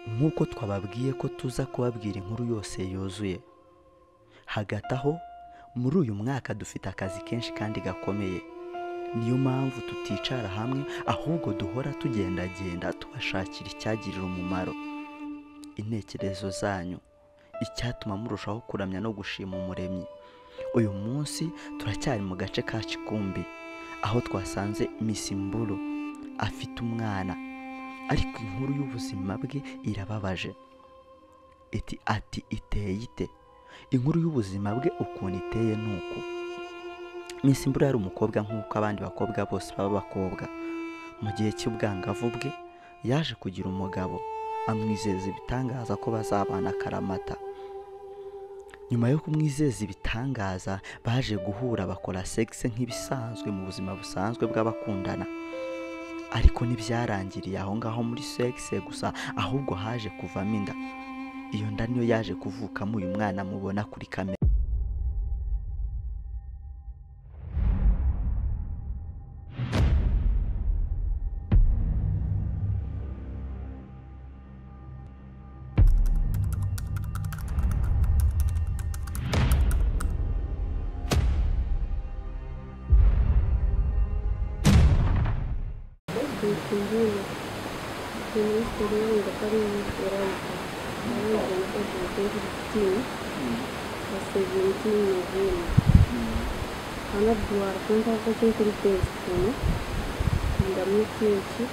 Nk'uko twababwiye ko tuza kubabwira inkuru yose yuzuye. Hagati aho, muri uyu mwaka dufite akazi kenshi kandi gakomeye. Niyo mpamvu tuticara hamwe, ahubwo duhora tugendagenda tubashakira icyagirira umumaro intekerezo zanyu, icyatuma murushaho kuramya no gushima Umuremyi. Uyu munsi turacyari mu gace ka Kikumbi, aho twasanze Miss Mburu afite umwana, ariko inkuru y'ubuzima bwe irababaje. Iti ati iteye ite? Inkuru y'ubuzima bwe ukuntu iteye ni uku. Miss Mburu yari umukobwa nk'uko abandi bakobwa bose baba abakobwa. Mu gihe cy'ubwangavu bwe yaje kugira umugabo, amwizeza ibitangaza ko bazabana akaramata. Nyuma yo kumwizeza ibitangaza, baje guhura bakora sex nk'ibisanzwe mu buzima busanzwe bw'abakundana. Ariko ntibyarangiriye aho ngaho muri sex gusa, ahubwo haje kuvamo inda. Iyo nda niyo yaje kuvukamo uyu mwana mubona kuri kamera. Miss Mburu pa 17 November. Anadwara kumva 3 days kuno nda muchechi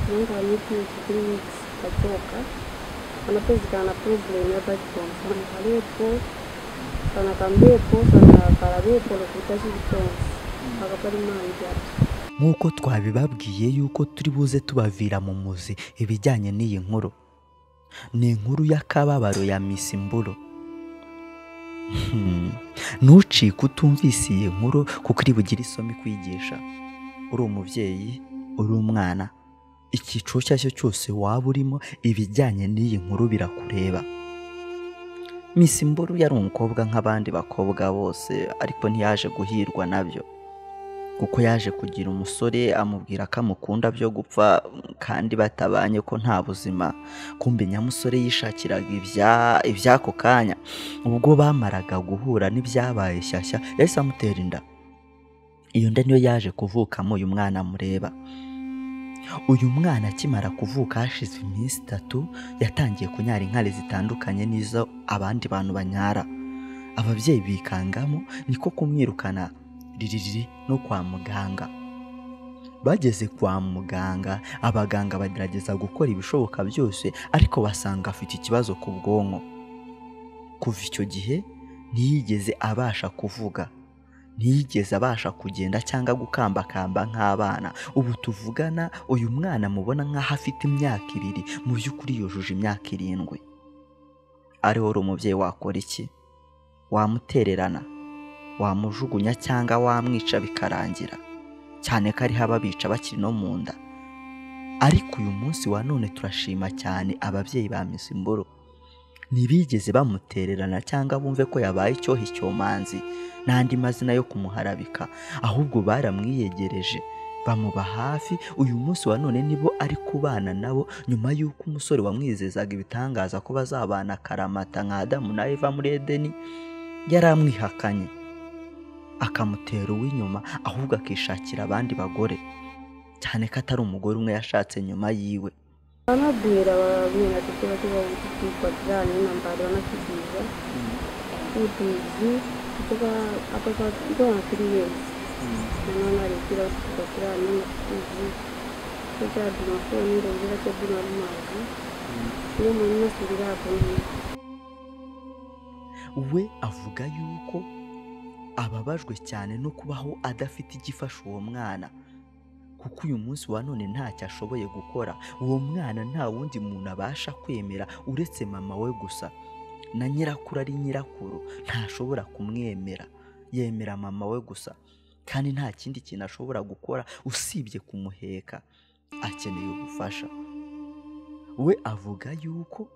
nanga muchechi 3 weeks kachoka anapezekana problem ya backbone sanakalepo sanakambepo sanakalabepo lokuta chilichonse paka pali manja. Nk'uko twabibabwiye yuko turi buze tubavira mu muzi ibijyanye n'iyi nkuru. Ni inkuru y'akababaro ya Miss Mburu. Ntucike utumvise iyi nkuru kuko iri bugire isomo ikwigisha. Uri umubyeyi, uri umwana, icyiciro icyo ari cyo cyose waba urimo, ibijyanye n'iyi nkuru birakureba. Miss Mburu yari umukobwa nk'abandi bakobwa bose, ariko ntiyaje guhirwa nabyo, kuko yaje kugira umusore amubwira ko amukunda byo gupfa kandi batabanye ko nta buzima. Kumbe nyamusore yishakiraga iby'ako kanya. Ubwo bamaraga guhura n'ibyabaye shyashya, yahise amutera inda. Iyo nda niyo yaje kuvukamo uyu mwana mureba. Uyu mwana akimara kuvuka hashize iminsi 3 yatangiye kunyara inkari zitandukanye n'izo abandi bantu banyara. Ababyeyi bikangamo, niko kumwirukana ririri no kwa muganga. Bageze kwa muganga, abaganga bagerageza gukora ibishoboka byose, ariko basanga afite ikibazo ku bwonko. Kuva icyo gihe ntiyigeze abasha kuvuga, ntiyigeze abasha kugenda cyangwa gukambakamba nk'abana. Ubu tuvugana uyu mwana mubona nk'aho afite imyaka 2, mu by'ukuri yujuje imyaka 7. Ariho uri umubyeyi wakora iki? Wamutererana, wamujugunya cyangwa wamwica bikarangira, cyane ko ariho ababica bakiri no mu nda. Ariko uyu munsi wa none turashima cyane ababyeyi ba Miss Mburu. Ntibigeze bamutererana cyangwa bumve ko yabaye icyohe icyomanzi n'andi mazina yo kumuharabika, ahubwo baramwiyegereje bamuba hafi. Uyu munsi wa none nibo ari kubana nabo, nyuma y'uko umusore wamwizezaga ibitangaza ko bazabana akaramata nka Adamu na Eva muri Edeni yaramwihakanye, akamutera uw'inyuma, ahubwo akishakira abandi bagore, cyane ko atari umugore umwe yashatse nyuma yiwe. Vanabwira vamwena tete vacho vakuti tikwatirane nambari vanatiziva kuti izi kutoka apa itowana 3 years mwana wanarekera kuti tikwatirane natizi tochadhuma foni ndonzera chadhuma rumazi iye mwana nasirirapo. We avuga yuko ababajwe cyane no kubaho adafite igifasha uwo mwana, kuko uyu munsi wa none ntacyo ashoboye gukora. Uwo mwana nta wundi muntu abasha kwemera uretse mama we gusa, na nyirakuru ari nyirakuru ntashobora kumwemera, yemera mama we gusa, kandi nta kindi kintu ashobora gukora usibye kumuheka. Akeneye ubufasha. We avuga yuko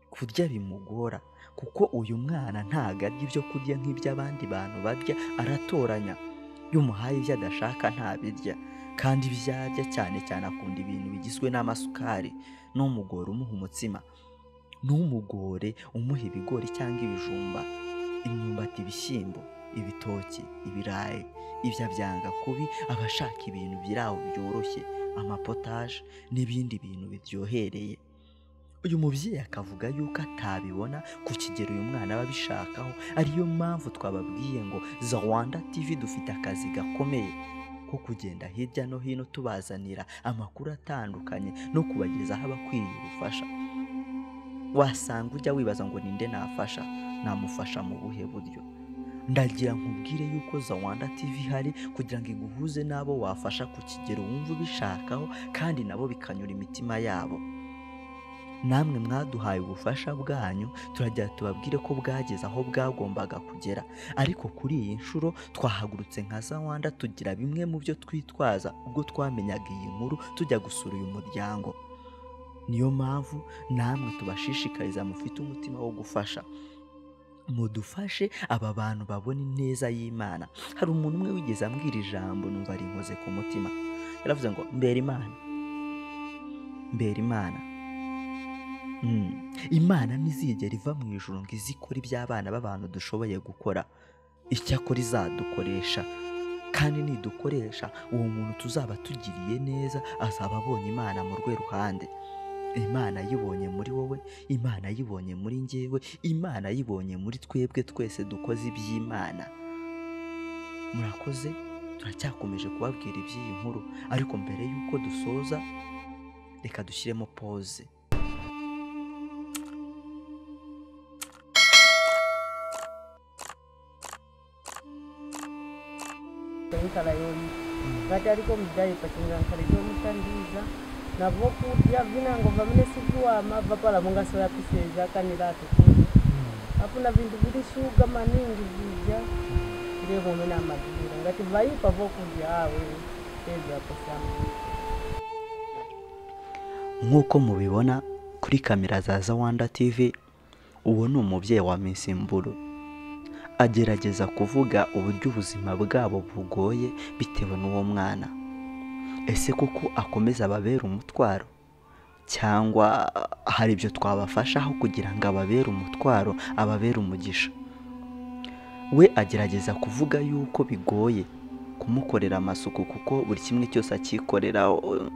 kurya bimugora, kuko uyu mwana ntago arya ibyo kurya nk'iby'abandi bantu barya, aratoranya. Iyo umuhaye ibyo adashaka ntabirya. Kandi ibyo arya cyane cyane akunda ibintu bigizwe n'amasukari. Ntumugore umuha umutsima, ntumugore umuha ibigori cyangwa ibijumba, imyumbati, ibishyimbo, ibitoki, ibirayi. Ibyo abyanga kubi, aba ashaka ibintu biri aho byoroshye, amapotaje n'ibindi bintu biryohereye. Uyu mubyeyi akavuga yuko atabibona ku kigero uyu mwana aba abishakaho. Ariyo mpamvu twababwiye ngo Zawanda TV dufite akazi gakomeye ko kugenda hirya no hino tubazanira amakuru atandukanye no kubagezaho abakwiriye ubufasha. Wasanga ujya wibaza ngo ninde nafasha, namufasha mu buhe buryo? Ndagira nkubwire yuko Zawanda TV ihari kugira ngo iguhuze n'abo wafasha ku kigero wumva ubishakaho, kandi nabo bikanyura imitima yabo. Namwe mwaduhaye ubufasha bwanyu, turagira tubabwire ko bwageze aho bwagombaga kugera. Ariko kuri iyi nshuro twahagurutse nka Zawanda tugira bimwe mu byo twitwaza ubwo twamenyaga iyi nkuru tujya gusura uyu muryango. Niyo mpamvu namwe tubashishikariza, mufite umutima wo gufasha, mudufashe aba bantu babona ineza y'Imana. Hari umuntu umwe wigeze ambwira ijambo numva rinkoze ku mutima. Yaravuze ngo mbera Imana, mbera Imana. Imana ntizigera iva mu ijuru ngo ize ikore iby'abana b'abantu dushoboye gukora. Icyakora izadukoresha, kandi nidukoresha uwo muntu tuzaba tugiriye neza azaba abonye Imana mu rwe ruhande. Imana yibonye muri wowe, Imana yibonye muri njyewe, Imana yibonye muri twebwe twese dukoze iby'Imana. Murakoze, turacyakomeje kubabwira iby'iyi nkuru, ariko mbere y'uko dusoza reka dushyiremo pause. Nkala yoyi ngati aliko mudaipa chingankhala chomutandiza navo kudya vinango vamene siviwama vapala mungasoya piseza kanilatu kudya afuna vintu vili shuga maningi vidya ndiye kumene amadilira ngati vaipa vokudya awe eza posama. Nk'uko mubibona kuri kamera za Zawanda TV, uwo ni umubyeyi wa Miss Mbulu. Agerageza kuvuga uburyo ubuzima bwabo bugoye bitewe n'uwo mwana. Ese koko akomeza ababera umutwaro, cyangwa hari ibyo twabafashaho kugira ngo ababere umutwaro, ababere umugisha? We agerageza kuvuga yuko bigoye kumukorera amasuku kuko buri kimwe cyose akikorera,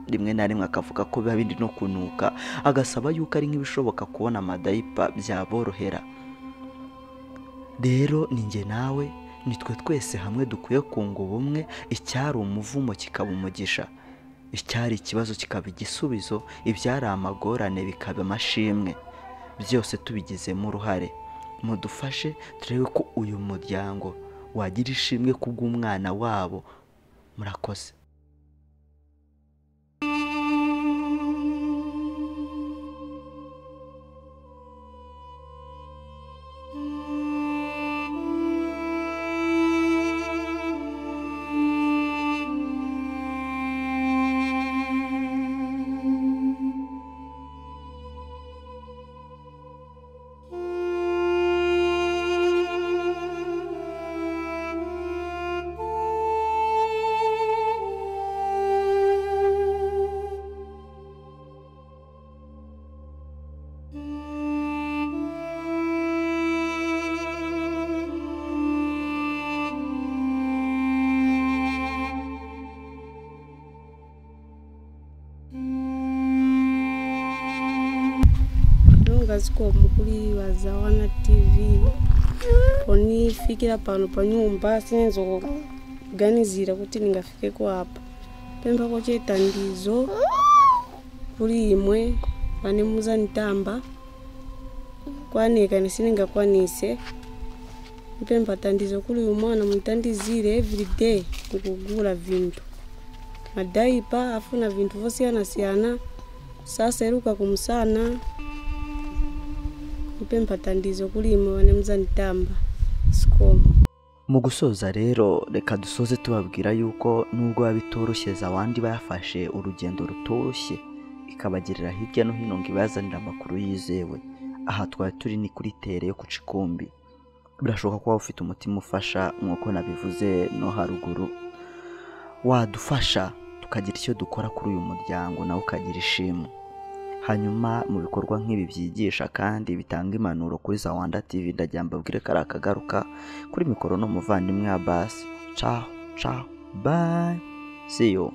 rimwe na rimwe akavuga ko biba bindi no kunuka, agasaba yuko ari nk'ibishoboka kubona amadayipa byaborohera. Rero ni njye nawe, nitwe twese hamwe dukwiye kunga ubumwe, icyari umuvumo kikaba umugisha, icyari ikibazo kikaba igisubizo, ibyari amagorane bikaba amashimwe, byose tubigizemo uruhare. Mudufashe turebe ko uyu muryango wagira ishimwe kubw'umwana wabo. Murakoze. Zikomo kuli wa Zawanda TV ponifikira pano pa nyumba sinzokuganizira kuti ningafikeko apa pembako chetandizo kuli imwe pane muzanitamba kwanika nisingakwanise mpemba tandizo kuli umwana mutandizire everyday kukugula vintu madaipa afuna vintu vosiyana siyana saseruka kumusana mpemba tandizo kuli imwe pane muzanitamba sikomo. Mu gusoza rero reka dusoze tubabwira yuko nubwo babitoroshye Zawandi bayafashe urugendo rutoroshye ikabagerera hirya no hino ngo ibazanire amakuru yizewe. Aha twari turi ni kuri tere yo ku Cikumbi. Birashoboka ko waba ufite umutima ufasha nk'uko nabivuze no haruguru, wadufasha tukagira icyo dukora kuri uyu muryango, nawe ukagira ishimwe. Hanyuma mu bikorwa nk'ibi byigisha kandi bitanga impanuro kuri Zawanda TV, ndagira mbabwire ko ari akagaruka kuri mikoro n'umuvandimwe Abbas. Ciao ciao, bye, see you.